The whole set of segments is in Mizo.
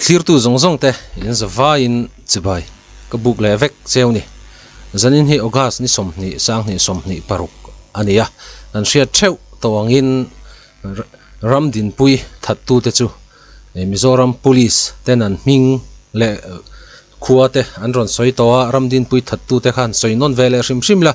Thlirtu zawng zawng te in zavaiin chibai ka buk leh vek cheu ni. Zanin hi August ni 20 2026 a ni a, kan hriat theuh tawh angin ram dinpui thattute chu Mizoram Police ten an hming leh khua te an rawn sawi tawh a, ram dinpui thattute khan sawi nawn ve leh hrim hrim la,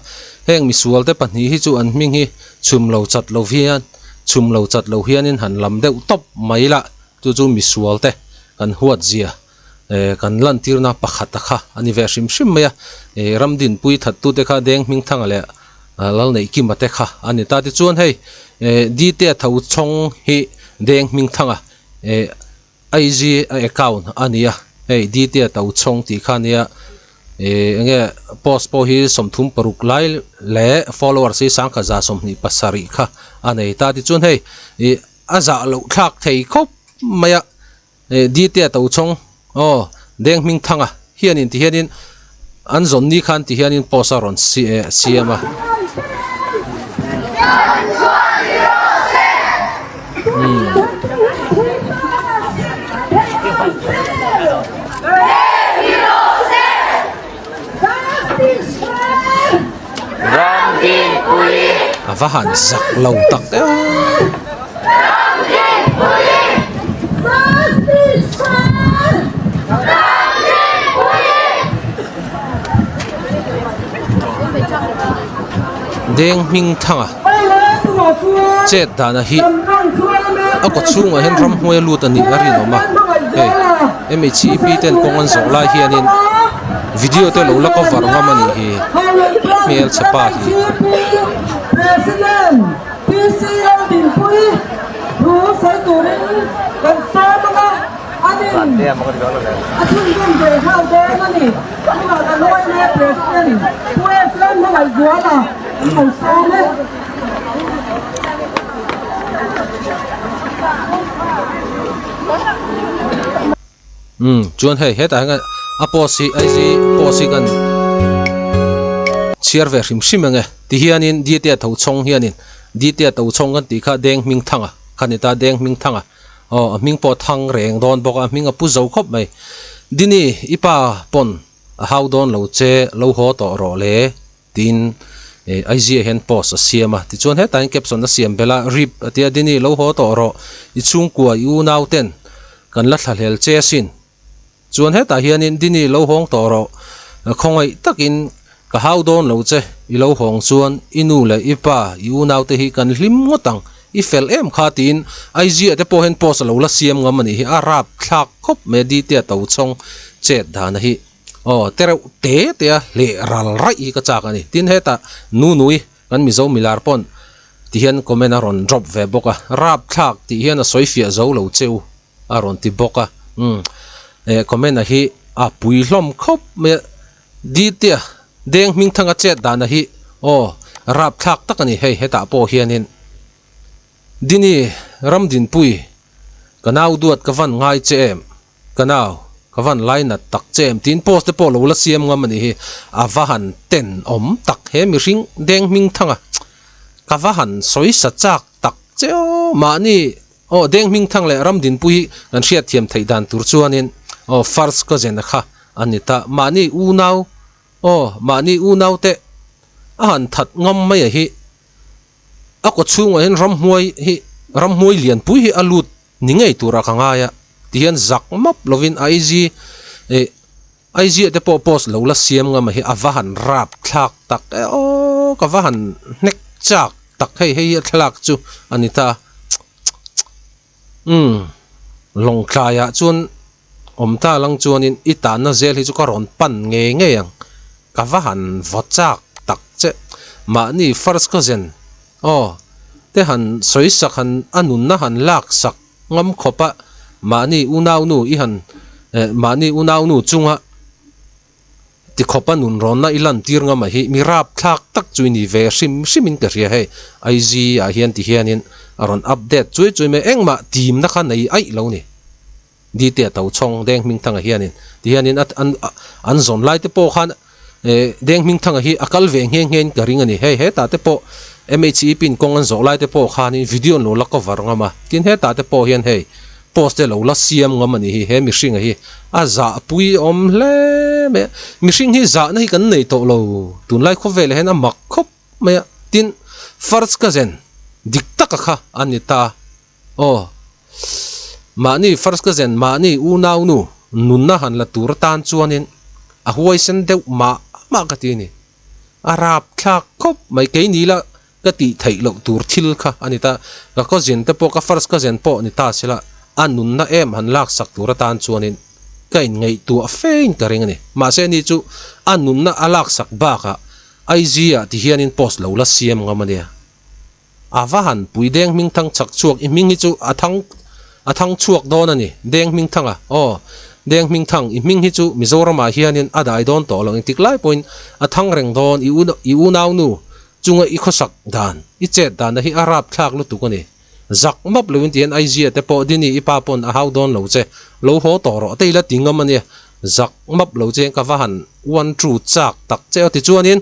heng misual te pahnih hi chu an hming hi chhum lo chat lo hian chhum lo chat lo hianin han lam deuh tawp mai la, chu chu misual te kan huat zia eh kan lantirna pakhat a kha a ni ve hrim hrim mai a, eh ram dinpui thattute kha Deng Hmingthanga leh Lalneihkima te kha a ni ta tichuan hei eh Dite tho chhawng hi Deng Hmingthanga eh IG a account a ni a, hei Dite to chhawng tih kha a nia eh eng nge post pawh hi 36 lai leh followers hi 1127 kha a nei ta tichuan hei ih a zah loh thlak thei khawp mai a eh Dite to chhawng aw Deng Hmingthanga hianin ti hianin an zawn ni khan ti hianin post a rawn siam a. A va han zak lo tak deuh. Deng hming thanga chet dana hi a kaw chhungah hian ramhnuai a lut a nih a rinawm a hei M_H_E_P ten kawng an zawh lai hianin video te lo la cover ngam a nih hi hmelchhe pa hi. Umm chuan hei hetah hian a post hi IG post hi kan chhiar ve hrim hrim ang e tihianin Dite tho chhawng hianin Dite to chhawng kan tih kha Deng hming thanga kha ni ta Deng hming thanga aw a hming pawh thang reng dawn bawk a a hming a pu zo khawp mai Dini i pa pawn a hau dawn lo che lo haw tawh rawh le. Tin, eh Aiziah hian post a siam a, tichuan hetah hian caption a siam belh a, Rip a tia Dini lo haw tawh rawh, i chhungkua i unau ten kan la thlahlel che asin. Chuan hetah hianin Dini lo hawng tawh rawh, khawngaih takin ka hau dawn lo che, i lo hawng chuan i nu leh i pa i unau te hi kan hlim ngawt ang, i fel em kha tiin Aiziah te pawh hian post a lo la siam ngam a nih hi, a rap thlak khawp mai a Dite a to chhawng chet dan a hi. Aw tereuh te te a hleh ral raih hi ka chak a ni. Tin hetah Nunui kan Mizo milar pawn ti hian comment a rawn drop ve bawk a, rapthlak tih hian a sawi fiah zo lo cheu a rawn ti bawk a. Umm eh comment a hi a pui hlawm khawp mai a, Ditea Deng Hmingthanga chet dana hi aw rapthlak tak a ni hei hetah pawh hianin Dini Ramdinpui ka nau duat ka van ngai che em. Ka nau, ka van lainat tak che em tiin post te pawh lo la siam ngam a nih hi. A va han tenawm tak he mihring deng hming thang a, ka va han sawi sa chak tak che aw mahni aw deng hming thang leh ram dinpui hi kan hriatthiam theih dan tur chuanin aw first cousin a kha a ni ta mahni unau aw mahni unau te a han that ngam mai a hi a kaw chhungah hian ramhnuai hi ramhnuai lianpui hi a lut Ni ngei turah ka ngai a ti hian zak map lovin IG eh IG ah te pawh post lo la siam ngam a hi a va han rap thlak tak e aw ka va han hnek chak tak hei hei hi a thlalak chu a ni ta umm lawngtlai ah chuan awm ta lang chuanin i tanna zel hi chu ka rawn pan ngei ngei ang ka va han vaw chak tak che mahni first cousin Aw, te han sawi sak han a nunna han lak sak ngam khawp a, mahni unaunu i han eh mahni unaunu chunga ti khawp a nun rawnna i lan tir ngam a hi mi rap thlak tak chu i ni ve hrim hrim in ka hria hei IG ah hian ti hianin a rawn update chui chui mai engmah timna kha nei aih lo ni. Dite a to chhawng Deng Hmingthanga hianin ti hianin a an an zawn lai te pawh khan eh Deng Hmingthanga hi a kal ve nghe nghe in ka ring a ni. Hei hetah te pawh M_H_E pin kawng an zawh lai te pawh khanin video an lo la cover ngam a. Tin hetah te pawh hian hei Post te lo la siam ngam a nih hi, he mihringa hi a zahpui awm hle mai a, mihring hi zahna hi kan nei tawh lo, tunlai khawvelah hian a mak khawp mai a, tin first cousin dik taka kha a ni ta, aw mahni first cousin mahni unaunu nunna han la tur atan chuanin a huaisen deuh mah mah ka ti a ni, a rapthlak khawp mai keini la Ka tih theih loh tur thil kha a ni ta. Ka cousin te pawh, ka first cousin pawh ni ta sela, a nunna em han laksak tur atan chuanin ka inngaihtuah fein ka ring a ni. Mahse ani chu a nunna a laksak bakah IG ah ti hianin post lo la siam ngam a nia. A va han pui deng hming thang chak chhuak i hming hi chu a thang a thang chhuak dawn a ni. Deng hming thang a, aw deng hming thang i hming hi chu Mizoramah hianin a dai dawn tawh lo engtik lai pawhin a thang reng dawn i i unaunu Chunga i khawsak dan, i chet dan a hi a rap thlak lutuk a ni. Zak map loin ti hian Aizia te pawh Dini i pa pawn a hau dawn lo che, lo haw tawh rawh te i la ti ngam a nia. Zak map lo che ka va han one true chak tak che aw tichuanin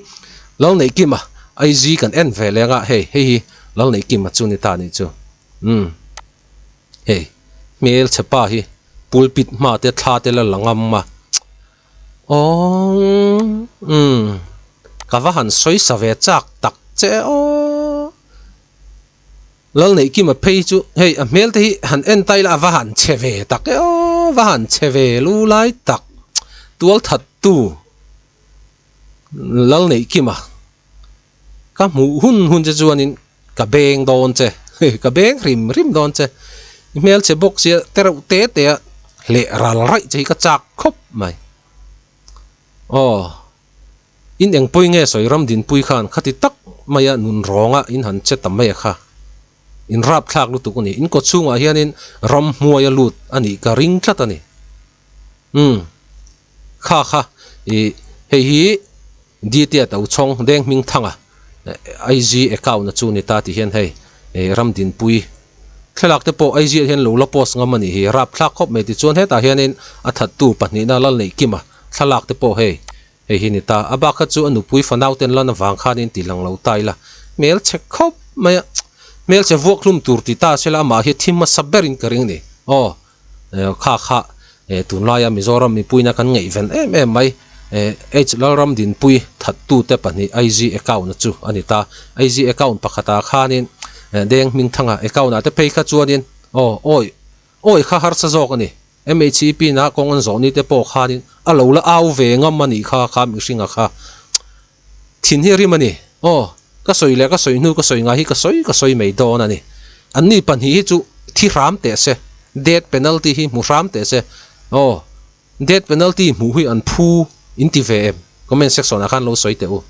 Lalneihkima Aizi kan en ve leng a, hei hei hi Lalneihkima chu ni ta nih chu. Umm hei hmelchhe pa hi pulpit hma te thla te la la ngam a. Awng umm ka va han sawi sa ve chak tak che aw. Lalneihkima phei chu hei a hmel te hi han en ta ila a va han chhe ve tak e aw va han chhe ve lu lai tak tual that tu Lalneihkima ka hmuh hun hun che chuanin ka beng dawn che ka beng hrim hrim dawn che i hmelchhe bawk sia te reuh te te a hleh ral raih che hi ka chak khawp mai aw in engpui nge sawi ram dinpui khan khati tak maia nun rawnga in han che ta mai a kha in rap thlak lutuk a ni in kaw chhungah hianin ramhmuai a lut a nih ka ring tlat a ni umm kha kha ih hei hi. Dtea Tochhawng Deng Hmingthanga IG account a chu ni ta tih hian hei Ramdinpui thlalak te pawh IG ah hian lo la post ngam a nih hi rapthlak khawp mai tichuan hetah hianin a thattu pahnihna Lalneihkima thlalak te pawh hei hei hi ni ta a bak kha chu a nupui fanau ten lan avang khanin ti lang lo ta ila hmelchhe khawp mai a hmelchhe vuak hlum tur ti ta sela amah hi thi hmasa berin ka ring a ni aw. Kha kha tunlaia Mizoram mipuina kan ngaihven em em mai H Lalram Dinpui thattute pahnih IG account chu a ni ta. IG account pakhatah khanin Deng Hmingthanga account ah te phei kha chuanin aw awi awi kha harsa zawk a ni. MHEP na kawng an zawh ni te pawh khanin a lo la au ve ngam a nih kha kha mihringa kha. Thin hi a rim a ni. Aw, ka sawi leh ka sawi hnu ka sawi ngai hi ka sawi ka sawi mai dawn a ni. Anni pahnih hi chu thi hram teh se, death penalty hi hmu hram teh se. Aw, death penalty hmuh hi an phu in ti ve em? Comment section ah khan lo sawi teh u.